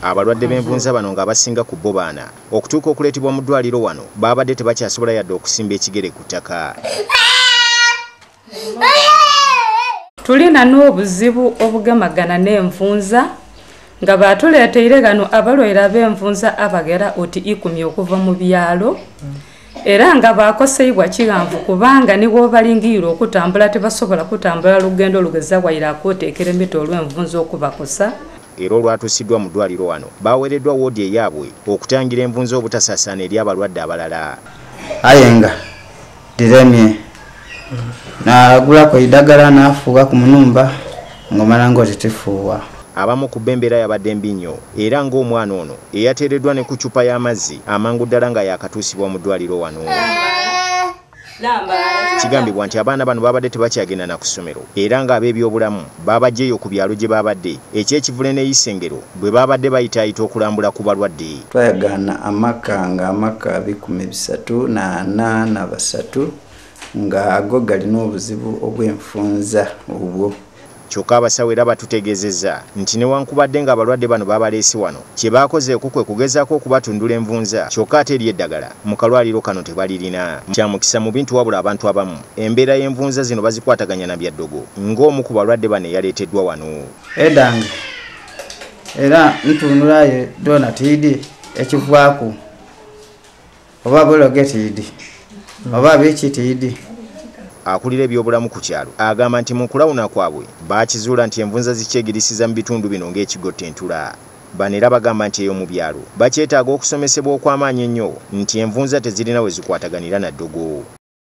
Abalwadde b'envunza bano ng'abasinga ku bo baana, okutuuka okuleetebwa mu ddwaliro wano baabadde tebakyasobola yadde okusimba ekigere ku ttaka. Tulina n'obuzibu obugemagana n'envunza nga batuleeteire gano abalwaire ab'envunza abagera oti 10 okuva mu byalo, era nga bakoseibwa kiganvu kubanga niwo balingiira okutambula tebasobola kutambula lugendo lugeza waire akoteekera emiti olw'envunza okubakosa. Era olwatuusiddwa mu ddwaliro wano baweereddwa woodi eyaabwe okutangira envunza obutasaasaana eri abalwadde abalala. Aye nga diremye nagulako eddagala nafuuwa ku munumba ng'omala ng'otitifuuwa. Abamu ku bo embeera yabadde mbi nnyo era ng'omwana ono eyateereddwa ne ku ccupa y'amazzi amangu ddala nga yaakatuusibwa mu ddwaliro wano. Kigambibwa nti abaana bano babadde tebakyagenda na ku ssomero era ng'ab'ebyobulamu babaggyeyo ku byalo gye babadde eky'Ekivule n'Eisengero bwe babadde bayitaayita okulambula ku balwadde. Twayagaana amaka nga amaka 343 nga ago galina obuzibu obw'enfunza obwo. Kyokka abasawo era batutegeezezza nti newankubadde ng'abalwadde bano babaleese wano, kye baakozeeko kwe kugezaako okubatundula envunza, kyokka ate eri eddagala mu kalwaliro kano tebalirina. Kya mukisa mu bintu wabula abantu abamu embeera y'envunza zino bazikwataganya na bya ddogo ng'omu ku balwadde bano eyaleeteddwa wano. Edange era ntunulayo dona tiidi ekivaaku oba buloge tiidi oba biki tiidi. Akulira ebyobulamu ku kyalo agamba nti mu kulawuna kwabwe baakizuula nti envunza zikyegirisiza mu bitundu bino ng'ekigotta entula. Bano era bagamba nti eyo mu byalo bakyetaaga okusomesebwa okw'amaanyi ennyo nti envunza tezirina we zikwataganira na ddogo.